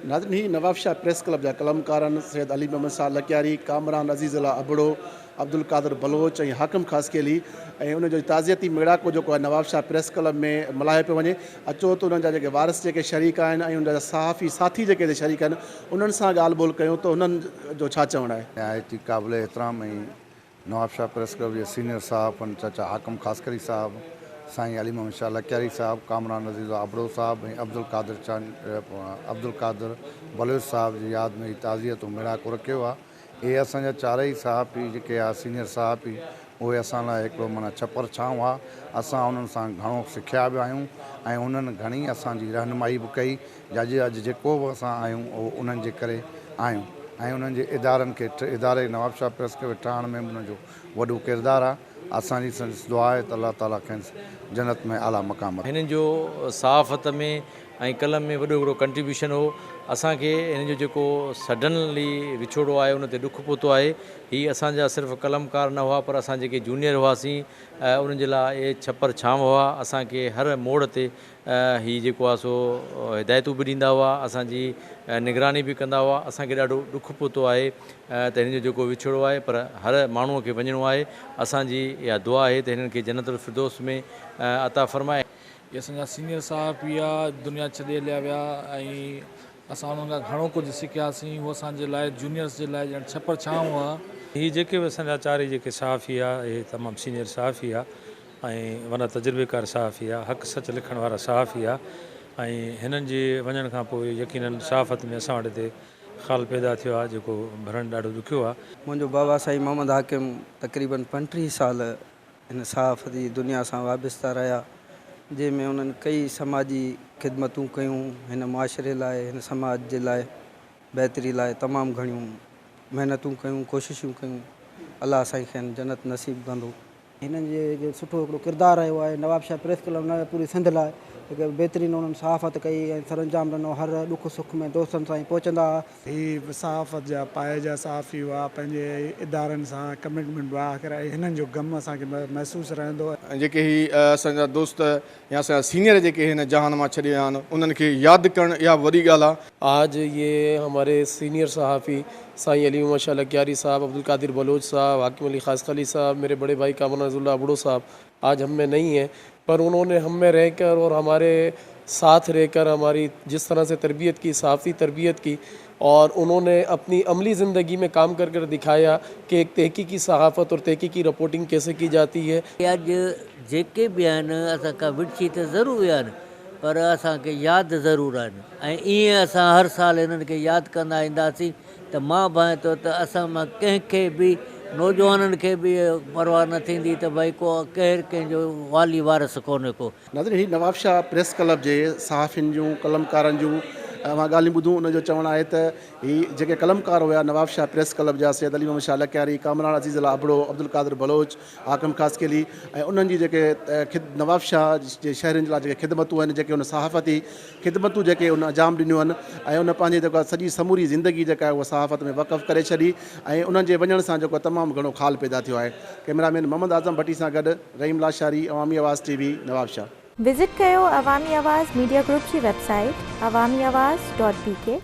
ناظرين هي Nawabshah press club جا قلمڪارن سيد علي محمد شاهه لڪياري، ڪامران عزيز الله ابڙو، عبدالقادر بلوچ ۽ حاڪم خاصخيلي ۽ ان جو تعزيتي ميڙاڪو جيڪو آهي نوابشاهه پريس ڪلب ۾ ملهايو پيو وڃي اچو ته انهن جا جيڪي وارث جيڪي شريڪ آهن ۽ انهن جا صحافي ساٿي جيڪي هتي شريڪ آهن انهن سان ڳالهه ٻولهه ڪيون ته انهن جو ڇا چوڻ آهي. نهايت ئي قابل احترام ۽ نوابشاهه پريس ڪلب جي سينيئر صحافن چاچا حاڪم خاصخيلي صاحب، سائين علي محمد شاهه لڪياري صاحب، ڪامران عزيز ابڙو صاحب ۽ عبدالقادر عبدالقادر بلوچ صاحب جي ياد ۾ هي تعزيتو ميڙاڪو رکيو آ. اهي اسان جا چارئي صحافي جيڪي آ سينيئر صحافي اهي اسان لاء هڪڙو معنيٰ ڇپر ڇانو آ. اسان انهن سان گهڻو سکيا به آهيون ۽ انهن گهڻي اسان جي رهنمائي به ڪئي جا اڄ جيڪو به اسان آهيون اهو انهن جي ڪري آهيون ۽ انهن جي ادارن کي اداري نوابشاهه پريس کي ٺاهڻ ۾ به انهن جو وڏو ڪردار آ. اسان جي سندس دعا آهي ته الله تعالي کينس جنت ۾ اعليٰ مقام عطا. هنن جو صحافت ۾ ۽ قلم ۾ وڏو هڪڙو ڪنٽريبيوشن هو. اسان کي هنن جو جيڪو سڊنلي وڇوڙو آهي ان تي ڏک پهتو آهي. هي اسان جا صرف قلمڪار نه هئا پر اسان جيڪي جونيئر هئاسين انهن جي لاء اهي ڇپر ڇانو هئا. اسان کي هر موڙ تي هي جيڪو آهي سو هدايتون به ڏيندا هئا، اسان جي نگراني به ڪندا هئا، اسان کي ڏاڍو ڏک پهتو آهي ته هنن جو جيڪو وڇوڙو آهي پر هر ماڻهوء کي وڃڻو آهي، اسان جي اها دعا آهي ته هنن کي جنت الفردوس ۾ عطا فرمائي. هي اسان جا سينيئر صحافي ها، دنيا ڇڏي هليا ويا ۽ اسان انهن کان گهڻو ڪجهه سکياسين، هو اسان جي لاء جونيئرس جي لاء ڄڻ ڇپر ڇانو هئا. هي جيڪي به اسان جا چارئي جيڪي صحافي ها اهي تمام سينيئر صحافي ها. ۽ وڏا تجربيڪار صحافي ها، حق سچ لکڻ وارا صحافي ها ۽ هنن جي وڃڻ کان پوء يقينن صحافت ۾ اسان وٽ هتي خال پيدا ٿيو آهي جيڪو ڀرڻ ڏاڍو ڏکيو آهي. منهنجو بابا سائين محمد حاڪم تقريبن 35 سال هن صحافت جي دنيا سان وابسته رهيا جنهن ۾ انهن ڪئي سماجي خدمتون ڪيون هن معاشري لاء هن سماج جي لاء بهتري لاء تمام گهڻيون محنتون ڪيون ڪوششون ڪيون الله سائين کين جنت نصيب ڪندو. هنن جي سٺو هڪڙو ڪردار رهيو آهي نوابشاهه پريس ڪلب نه پوري سنڌ لاء هڪ بهترين انهن صحافت ڪئي ۽ سرانجام ڏنو هر ڏک سک ۾ دوستن سان پهچندا هئا. هي صحافت جا پايي جا صحافي هئا پنهنجي ادارن سان ڪمٽمينٽ هئا آخر هنن جو غم اسان کي محسوس رهندو. جيڪي هي اسان جا دوست يا اسان جا سينيئر جيڪي هن جهان مان ڇڏي ويا آهن انهن کي ياد ڪرڻ اها به وڏي ڳالهه آهي. آج يي هماري سينيئر صحافي سائين علي محمد شاھ لڪياري صاحب، عبدالقادر بلوچ صاحب، حاڪم علي خاصخيلي صاحب، ميري بڙي ڀائي ڪامران عزيز الله ابڙو صاحب آج هم مين نهين هين پر انهون ني هم مين رهه ڪر اور هماري ساٿ رهه ڪر هماري جس طرح سي تربيت ڪي صحافتي تربيت ڪي اور انهون ني اپني عملي زندگي مين ڪام ڪر ڪر دکايا ڪي ايڪ تحقيقي صحافت اور تحقيقي رپورٽنگ ڪيسي ڪي جاتي هي. اڄ جيڪي به آهن اسان کان وڙڇي ته ضرور ويا آهن پر اسان کي ياد ضرور آهن ۽ ائين اسان هر سال هنن کي ياد ڪندا اينداسين ته مان ڀانئين ٿو ته اسان مان ڪنهن کي به نوجوانن کي به پرواهه نه ٿيندي ته ڀئي ڪو ڪير ڪنهن جو والي وارث ڪونهي ڪو. ناظرين هي نوابشاهه پريس ڪلب جي صحافين جون قلمڪارن جون اوهان ڳالهيون ٻڌون ان جو چوڻ آهي ته هي جيڪي قلمڪار هيا نوابشاهه پريس ڪلب جا سيد علي محمد شاهه لڪياري، ڪامران عزيز الله ابڙو، عبدالقادر بلوچ، حاڪم خاصخيلي ۽ انهن جي جيڪي نوابشاهه جي شهرين جي لاء جيڪي خدمتون آهن جيڪي ان صحافتي خدمتون جيڪي ان انجام ڏنيون آهن ۽ ان پنهنجي جيڪا سڄي سموري زندگي جيڪا آهي اها صحافت ۾ وقف ڪري ڇڏي ۽ انهن جي وڃڻ سان جيڪو تمام گهڻو خال پيدا ٿيو آهي ڪئميرا مين محمد اعظم ڀٽي سان گڏ Rahim Lashari Awami Awaz T V Nawabshah. Visit ڪيو عوامي آواز ميڊيا گروپ جي website Awami Awaz dot B K.